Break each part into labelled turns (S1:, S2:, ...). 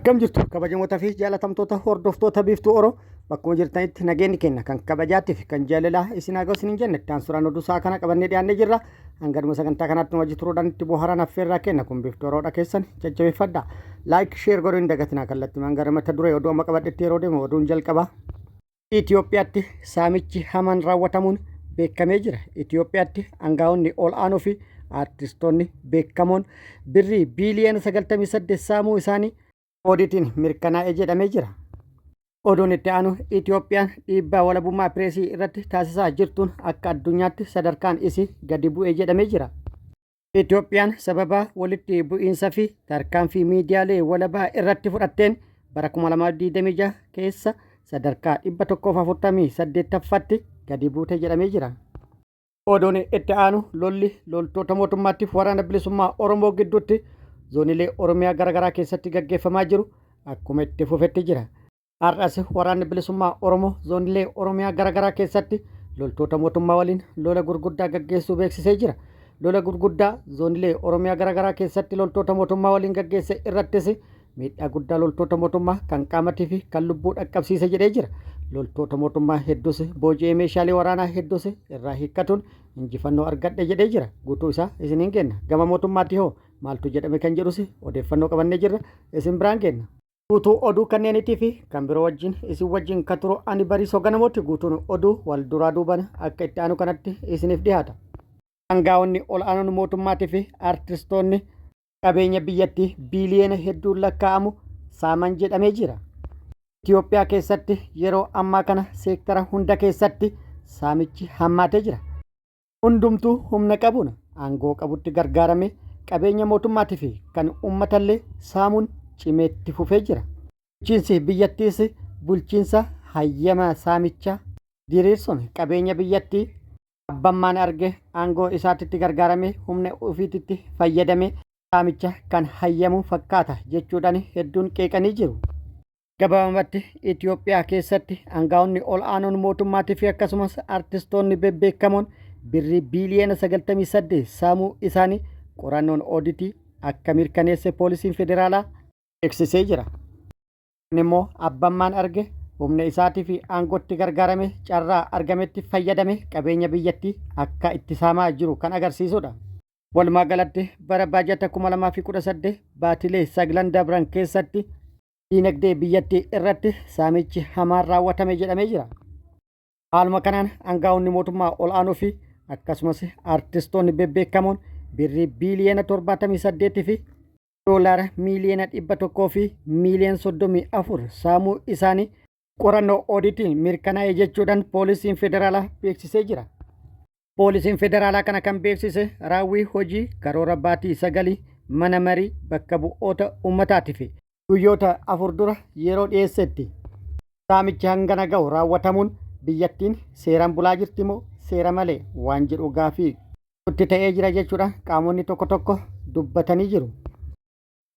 S1: Akkam jirtu kabajamoota fi jaalatamtoota hordoftoota Biiftuu Oro, bakkuma jirtanitti nageenyi keenya kan kabajaatti fi kan jaalalaa isin haa ga'u isiniin jenne. Itti aansuudhaan oduu sa'a kana qabannee dhiyaannee jirra. Hangadhuma sagantaa kanaatti nu wajji turuudhaan itti bohaaraan affeerraa kenna. Kun Biiftuu Oroodha, keessan jajjabeeffadha. Like, share godhuu hin dagatinaa. Kallattimaan gara mata duree oduu amma qabadhetti yeroo deemu, oduun jalqaba. Itoophiyaatti saamichi hamaan raawwatamuun beekamee jira. Itoophiyaatti aangaa'onni ol aanoo fi aartistoonni beekamoon birrii biiliyoona 98 saamuu isaanii ooditiin mirkanaa'ee jedhamee jira. Oduun itti aanu, Itoophiyaan dhiibbaa walabummaa pireesii irratti taasisaa jirtuun akka addunyaatti sadarkaan isii gadi bu'ee jedhamee jira. Itoophiyaan sababa walitti bu'iinsa fi tarkaanfii miidiyaalee walabaa irratti fudhatteen bara 2026 keessa sadarkaa 148ffaatti gadi buute jedhamee jira. Oduun itti aanu, lolli loltoota mootummaatiif Waraana Bilisummaa Oromoo gidduutti zoonilee Oromiyaa garaagaraa keessatti gaggeeffamaa jiru akkuma itti fufetti jira. Har'as Waraanni Bilisummaa Oromoo zoonilee Oromiyaa garaagaraa keessatti loltoota mootummaa waliin lola gurguddaa gaggeessuu beeksisee jira. Lola gurguddaa zoonilee Oromiyaa garaagaraa keessatti loltoota mootummaa waliin gaggeesse irrattis miidhaa guddaa loltoota mootummaa kan qaamatii fi kan lubbuu dhaqqabsiise jedhee jira. Loltoota mootummaa hedduus booji'ee, meeshaalee waraanaa hedduus irraa hiikkatuun injifannoo argadhe jedhee jira. Guutuu isaa isiniin kenna. Gama mootummaatti hoo maaltu jedhame kan jedhus odeeffannoo qabannee jirra, isin biraan kenna. Guutuu oduu kanneeniitii fi kan biroo wajjin isin wajjin kan turu ani Bariisoo Ganamooti. Guutuun oduu wal duraa duuban akka itti aanu kanatti isiniif dhiyaata. Aangaa'onni ol aanoon mootummaatii fi aartistoonni qabeenya biyyattii biiliyoona hedduun lakkaa'amu saaman jedhamee jira. Itoophiyaa keessatti yeroo ammaa kana seektara hunda keessatti saamichi hammaatee jira. Hundumtuu humna qabuun, aangoo qabutti gargaaramee qabeenya mootummaatii fi kan uummatallee saamuun cimee itti fufee jira. Bulchiinsi biyyattiis bulchiinsa hayyama saamichaa diriirsuun qabeenya biyyattii abbammaan arge aangoo isaatitti gargaaramee, humna ofiititti fayyadamee saamicha kan hayyamu fakkaata jechuudhaan hedduun qeeqanii jiru. Gabaabumatti, Itoophiyaa keessatti aangaa'onni ol aanoon mootummaatii fi akkasumas artistoonni bebbeekamoon birrii biiliyoona 98 saamuu isaanii qorannoon ooditii akka mirkaneesse poolisiin federaalaa beeksisee jira. Kun immoo abbammaan arge humna isaatii fi aangootti gargaarame, carraa argametti fayyadame qabeenya biyyattii akka itti saamaa jiru kan agarsiisudha. Walumaa galatti bara baajata 2018 baatilee saglan dabran keessatti diinagdee biyyattii irratti saamichi hamaan raawwatame jedhamee jira. Haaluma kanaan aangaa'onni mootummaa ol'aanoo fi akkasumas artistoonni bebbeekamoon birrii biiliyoona 78 fi doolaara miiliyoona 100 fi miiliyoona 34 saamuu isaanii qorannoo ooditiin mirkanaa'e jechuudhaan poolisiin federaalaa beeksisee jira. Poolisiin federaalaa kana kan beeksise raawwii hojii karoora baatii 9 mana marii bakka bu'oota uummataati fi guyyoota 4 dura yeroo dhiyeessetti. Saamichi hangana ga'u raawwatamuun biyyattiin seeraan bulaa jirti moo seera malee waan jedhu gaafii itti ta'ee jira jechuudha qaamonni tokko tokko dubbatanii jiru.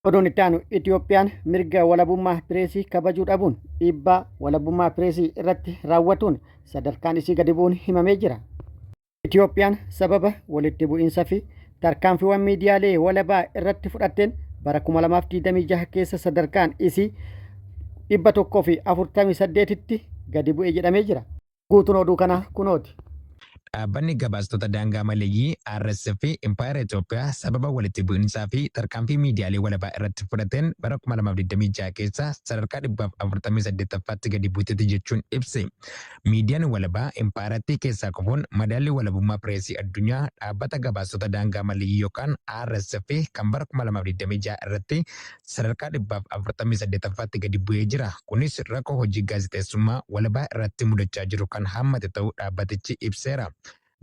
S1: Oduun itti aanu, Itoophiyaan mirga walabummaa pireesii kabajuu dhabuun dhiibbaa walabummaa pireesii irratti raawwatuun sadarkaan isii gadi bu'uun himamee jira. Itoophiyaan sababa walitti bu'iinsa fi tarkaanfiiwwan miidiyaalee walabaa irratti fudhatteen bara 2026 keessa sadarkaan isii 148tti gadi bu'e jedhamee jira. Guutuun oduu kanaa kunooti.
S2: Dhaabbanni Gabaastota Daangaa Maleeyyii, RSF, Impaayera Itoophiyaa sababa walitti bu'insaa fi tarkaanfii miidiyaalee walabaa irratti fudhateen bara 2026 keessa sadarkaa 148ffaatti gadi buuteetti jechuun ibse. Miidiyaan walabaa impaayerattii keessaa kufuun madaallii walabummaa pireesii addunyaa dhaabbata Gabaastota Daangaa Maleeyyii yookaan RSF kan bara 2026 irratti sadarkaa 148ffaatti gadi bu'ee jira. Kunis rakkoo hojii gaazexeessummaa walabaa irratti mudachaa jiru kan hammate ta'uu dhaabbatichi ibseera.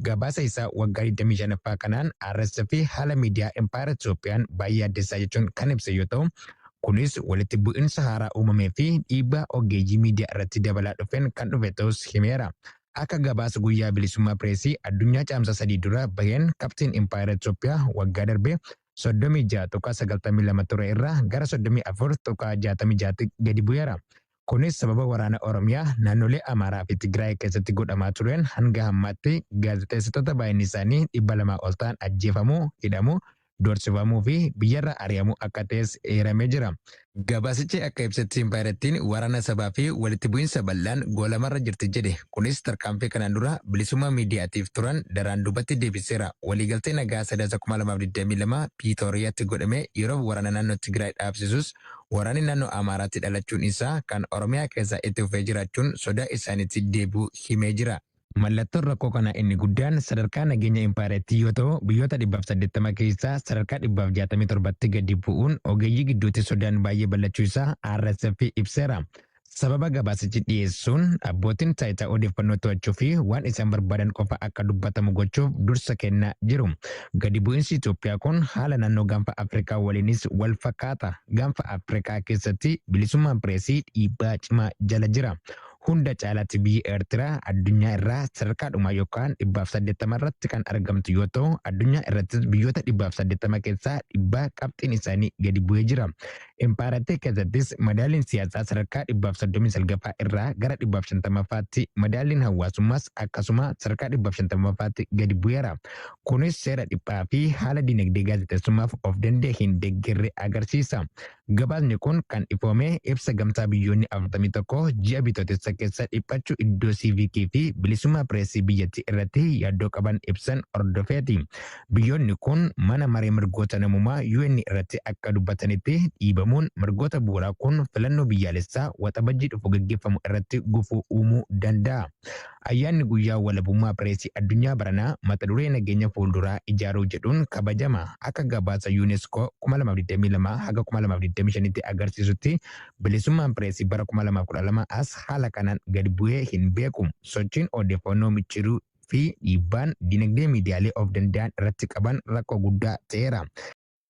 S2: Gabaasa isaa waggaa 25ffaa kanaan RSF haala miidiyaa impaayera Itoophiyaan baay'ee yaaddessaa jechuun kan ibse yoo ta'u, kunis walitti bu'insa haaraa uumamee fi dhiibbaa ogeeyyii miidiyaa irratti dabalaa dhufeen kan dhufe ta'uus himeera. Akka gabaasa Guyyaa Bilisummaa Pireesii Addunyaa Caamsaa 3 dura baheen qabxiin impaayera Itoophiyaa waggaa darbe 36.92 ture irraa gara 34.66tti gadi bu'eera. Kunis sababa waraana Oromiyaa, naannolee Amaaraa fi Tigraay keessatti godhamaa tureen hanga ammaatti gaazexeessitoota baay'inni isaanii 200 ol ta'an ajjeefamuu, hidhamuu, doorsifamuu fi biyyarra ari'amuu akka ta'es eeramee jira. Gabaasichi akka ibsetti impaayirattiin waraana sabaa fi walitti bu'iinsa bal'aan goolamarra jirti jedhe. Kunis tarkaanfii kanaan dura bilisummaa miidiyaatiif turan daraan duubatti deebiseera. Waliigaltee nagaa Sadaasa 2022 Piitooriyaatti godhame yeroof waraana naannoo Tigraay dhaabsisus, waraanni naannoo Amaaraatti dhalachuun isaa kan Oromiyaa keessaa itti fufee jiraachuun sodaa isaaniitti deebi'uu himee jira. Mallattoon rakkoo kanaa inni guddaan sadarkaa nageenya impaayirattii yoo ta'u, biyyoota 180 keessaa sadarkaa 167tti gadi bu'uun ogeeyyii gidduutti sodaan baay'ee bal'achuu isaa RSF ibseera. Sababa gabaasichi dhiyeessuun abbootiin taayitaa odeeffannoo to'achuu fi waan isaan barbaadan qofa akka dubbatamu gochuuf dursa kennaa jiru. Gadi bu'iinsi Itoophiyaa kun haala naannoo Gaanfa Afrikaa waliinis wal fakkaata. Gaanfa Afrikaa keessatti bilisummaan pireesii dhiibbaa cimaa jala jira. Hunda caalaatti biyyi Eertiraa addunyaa irraa sadarkaa dhumaa yookaan 180 irratti kan argamtu yoo ta'u, addunyaa irrattis biyyoota 180 keessaa dhibbaa qabxiin isaanii gadi bu'ee jira. Impaayirattii keessattis madaalliin siyaasaa sadarkaa 139ffaa irraa gara 150ffaatti, madaalliin hawaasummaas akkasuma sadarkaa 150ffaatti gadi bu'eera. Kunis seera dhiphaa fi haala dinagdee gaazexeessummaaf of danda'e hin deggerre agarsiisa. Gabaasni kun kan ifoome ibsa gamtaa biyyoonni 41 ji'a Bitootessa keessa dhiphachuu iddoo siiviikii fi bilisummaa pireesii biyyattii irratti yaaddoo qaban ibsan hordofeeti. Biyyoonni kun mana maree mirgoota namummaa UN irratti akka dubbatanitti, dhiibamuun mirgoota bu'uuraa kun filannoo biyyaalessaa Waxabajjii dhufu gaggeeffamu irratti gufuu uumuu danda'a. Ayyaanni guyyaa walabummaa pireesii addunyaa baranaa mata duree nageenya fuulduraa ijaaruu jedhuun kabajama. Akka gabaasa Unesco 2022 haga 2025tti agarsiisutti bilisummaan pireesii bara 2012 as haala kanaan gadi bu'ee hin beeku. Sochiin odeeffannoo micciiruu fi dhiibbaan dinagdee miidiyaalee of danda'an irratti qaban rakkoo guddaa ta'eera.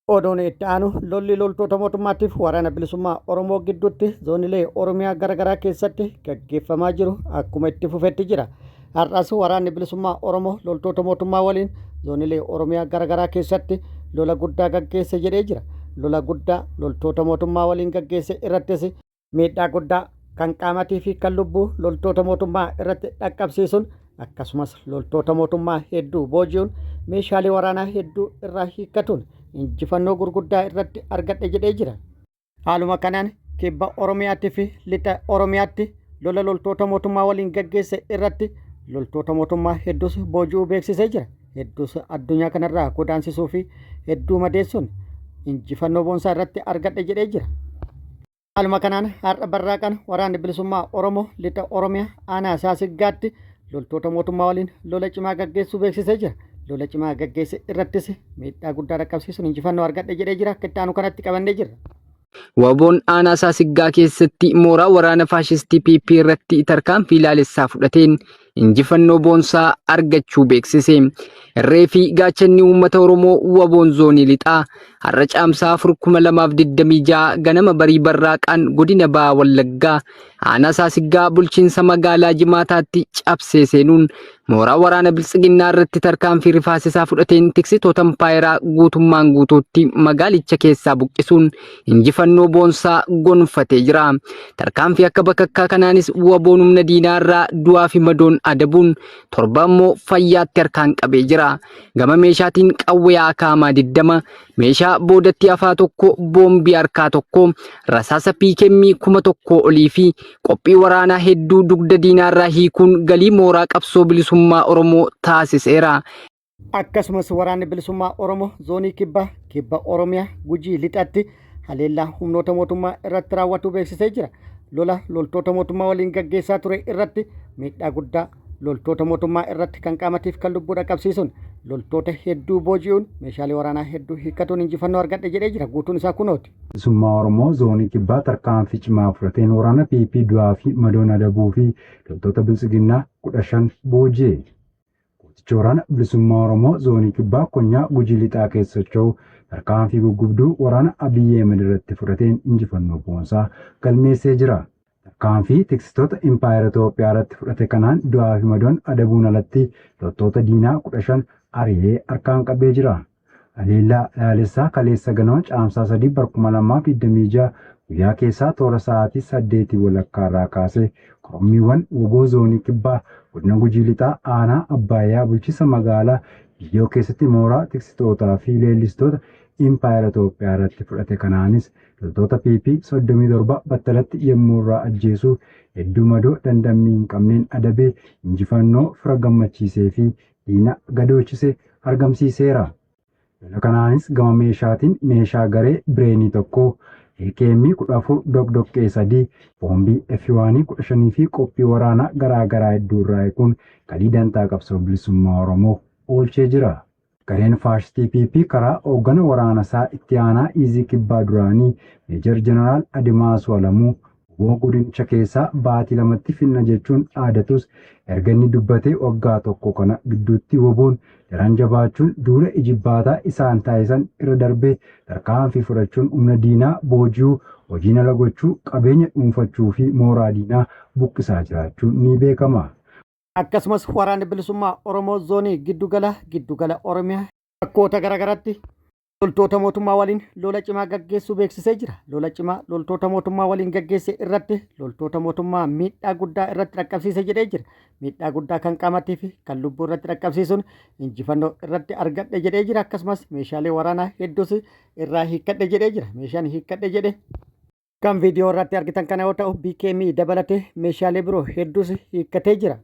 S1: Oduun itti aanu lolli loltoota mootummaatiif waraana bilisummaa Oromoo gidduutti zoonilee Oromiyaa garaagaraa keessatti gaggeeffamaa jiru akkuma itti fufetti jira. Har'as waraanni bilisummaa Oromoo loltoota mootummaa waliin zoonilee Oromiyaa garaagaraa keessatti lola guddaa gaggeesse jedhee jira. Lola guddaa loltoota mootummaa waliin gaggeesse irrattis miidhaa guddaa kan qaamatii fi kan lubbuu loltoota mootummaa irratti dhaqqabsiisuun, akkasumas loltoota mootummaa hedduu booji'uun, meeshaalee waraanaa hedduu irraa hiikkatuun injifannoo gurguddaa irratti argadhe jedhee jira. Haaluma kanaan kibba Oromiyaatti fi lixa Oromiyaatti lola loltoota mootummaa waliin gaggeesse irratti loltoota mootummaa hedduus booji'uu beeksisee jira. Hedduus addunyaa kanarraa godaansisuu fi hedduu madeessuun injifannoo boonsaa irratti argadhe jedhee jira. Haaluma kanaan har'a barraaqan waraanni bilisummaa Oromoo lixa Oromiyaa aanaa Saasiggaatti loltoota mootummaa waliin lola cimaa gaggeessuu beeksisee jira. Lola cimaa gaggeesse irrattis miidhaa guddaa dhaqqabsiisuun injifannoo argadhe jedhee jira. Akka itti aanu kanatti qabannee jirra.
S3: Waboon aanaa Saasiggaa keessatti mooraa waraana faashistii PP irratti tarkaanfii laalessaa fudhateen injifannoo boonsaa argachuu beeksise. Irree fi gaachanni uummata Oromoo Waboon Zoonii Lixaa har'a Caamsaa 4,2026 ganama barii barraaqaan godina Baha Wallaggaa aanaa Saasiggaa bulchiinsa magaalaa Jimaataatti cabsee seenuun mooraa waraana Biltsiginnaa irratti tarkaanfii rifaasisaa fudhateen tiksitoota impaayeraa guutummaan guutuutti magaalicha keessaa buqqisuun injifannoo boonsaa gonfatee jira. Tarkaanfii akka bakakkaa kanaanis Waboon humna diinaa irraa du'aa fi madoon adabuun 7 ammoo fayyaatti harkaan qabee jira. Gama meeshaatiin qawwee akaamaa 20, meeshaa boodatti hafaa 1, boombii harkaa 1, rasaasa PKM 1000 olii fi qophii waraanaa hedduu dugda diinaa irraa hiikuun galii mooraa qabsoo bilisummaa Oromoo taasiseera.
S1: Akkasumas waraanni bilisummaa Oromoo zoonii kibbaa kibba Oromiyaa Gujii lixatti haleellaa humnoota mootummaa irratti raawwatu beeksisee jira. Lola loltoota mootummaa waliin gaggeessaa ture irratti miidhaa guddaa loltoota mootummaa irratti kan qaamatiif kan lubbuu dhaqqabsiisuun, loltoota hedduu booji'uun, meeshaalee waraanaa hedduu hiikkatuun injifannoo argadhe jedhee jira. Guutuun isaa kunooti.
S4: Bilisummaa Oromoo Zoonii Kibbaa tarkaanfii cimaa fudhateen waraana PP du'aa fi madoon adabuu fi loltoota Biltsiginnaa 15 booji'e. Gootichi Waraana Bilisummaa Oromoo Zoonii Kibbaa Konyaa Gujii Lixaa keessa socho'u tarkaanfii guggubduu waraana Abiyyi Ahimad irratti fudhateen injifannoo boonsaa galmeessee jira. Tarkaanfii tiksitoota impaayera Itoophiyaa irratti fudhate kanaan du'aa fi madoon adabuun alatti loltoota diinaa 15 ari'ee harkaan qabee jira. Haleellaa laalessaa kaleessa ganama Caamsaa 3 bar 2026 guyyaa keessaa toora sa'aatii 8:30 irraa kaasee korommiiwwan wbo Zoonii Kibbaa Godina Gujii Lixaa Aanaa Abbaayyaa Bulchiinsa Magaalaa Biyyoo keessatti mooraa tiksitootaa fi leellistoota Impaayera Itoophiyaa irratti fudhate kanaanis loltoota PP 37 battalatti yommuu irraa ajjeesu hedduu madoo dandammii hin qabneen adabee injifannoo fira gammachiisee fi diina gadoochise argamsiiseera. Lola kanaanis gama meeshaatiin meeshaa garee bireenii 1, AKM 14 doqdoqqee 3, boombii F1 15 fi qophii waraanaa garaa garaa hedduu irraa eeguun galii dantaa qabsoo bilisummaa Oromoof oolchee jira. Gareen faashistii PP karaa hooggana waraana isaa itti aanaa Iizii Kibbaa duraanii Meejar Jeneraal Adimaasuu Alamuu wbo godinicha keessaa baatii lamatti finna jechuun dhaadatus erga inni dubbatee waggaa tokko kana gidduutti WBOn daran jabaachuun duula ijibbaataa isaan taasisan irra darbee tarkaanfii fudhachuun humna diinaa booji'uu, hojiin ala gochuu, qabeenya dhuunfachuu fi mooraa diinaa buqqisaa jiraachuun ni beekama.
S1: Akkasumas Waraanni Bilisummaa Oromoo Zoonii Giddugala Giddugala Oromiyaa bakkoota garaagaraatti loltoota mootummaa waliin lola cimaa gaggeessuu beeksisee jira. Lola cimaa loltoota mootummaa waliin gaggeesse irratti loltoota mootummaa miidhaa guddaa irratti dhaqqabsiise jedhee jira. Miidhaa guddaa kan qaamatii fi kan lubbuu irratti dhaqqabsiisuun injifannoo irratti argadhe jedhee jira. Akkasumas meeshaalee waraanaa hedduus irraa hiikkadhe jedhee jira. Meeshaan hiikkadhe jedhe kan viidiyoo irratti argitan kana yoo ta'u BKM dabalatee meeshaalee biroo hedduus hiikkatee jira.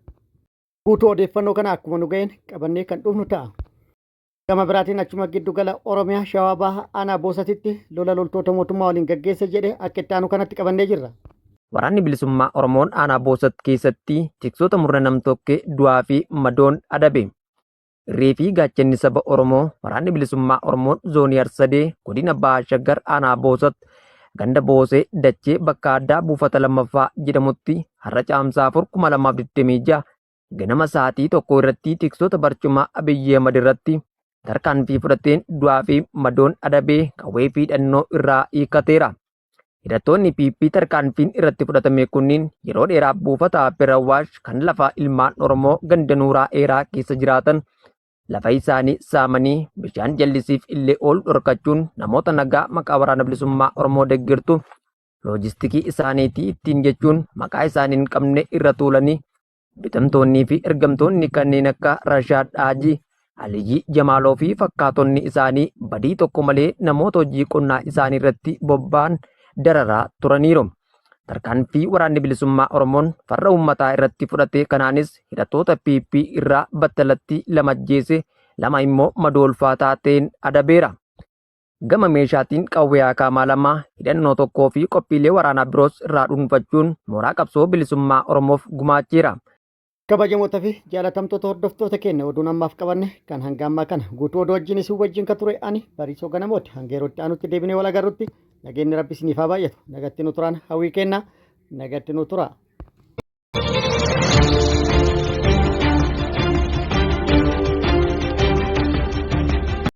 S1: Guutuu odeeffannoo kana akkuma nu ga'een qabannee kan dhufnu ta'a. Gama biraatiin achuma giddu gala Oromiyaa Shawaa Baha Aanaa Boosatitti lola loltoota mootummaa waliin gaggeesse jedhe akka itti aanu kanatti qabannee jirra.
S5: Waraanni Bilisummaa Oromoon Aanaa Boosat keessatti tiksoota murna namtokkee du'aa fi madoon adabe. Irree fi gaachanni saba Oromoo Waraanni Bilisummaa Oromoon Zoonii Harsadee Godina Baha Shaggar Aanaa Boosat ganda Boosee Dachee bakka addaa buufata lammaffaa jedhamutti har'a Caamsaa 4 2026 ganama sa'aatii 1 irratti tiksoota barcuma Abiyyi Ahmad irratti tarkaanfii fudhateen du'aa fi madoon adabee qawwee fi hidhannoo irraa hiikkateera. Hidhattoonni PP tarkaanfiin irratti fudhatame kunniin yeroo dheeraaf buufata Abbirawaash kan lafa ilmaan Oromoo ganda Nuuraa Eeraa keessa jiraatan lafa isaanii saamanii bishaan jallisiif illee oolu dhorkachuun namoota nagaa maqaa waraana bilisummaa Oromoo deggertu loojistikii isaaniitii ittiin jechuun maqaa isaanii hin qabne irra tuulanii bitamtoonnii fi ergamtoonni kanneen akka Rashaad Haajii, Aliyyii Jamaaloo fi fakkaatonni isaanii badii tokko malee namoota hojii qonnaa isaanii irratti bobba'an dararaa turaniiru. Tarkaanfii waraanni bilisummaa Oromoon farra uummataa irratti fudhate kanaanis hidhattoota PP irraa battalatti 2 ajjeese, 2 immoo madoo ulfaataa ta'een adabeera. Gama meeshaatiin qawwee akaamaa 2, hidhannoo 1 fi qophiilee waraanaa biroos irraa dhuunfachuun mooraa qabsoo bilisummaa Oromoof gumaacheera.
S1: Kabajamoota fi jaalatamtoota hordoftoota keenya oduun ammaaf qabanne kan hanga ammaa kana guutuu oduu wajjin isin wajjin ka ture ani Bariisoo Ganamooti. Hanga yeroo itti aanutti deebinee wal agarrutti nageenyi Rabbi isiniif haa baay'atu. Nagatti nu turaan hawwii keenna. Nagatti nu turaa.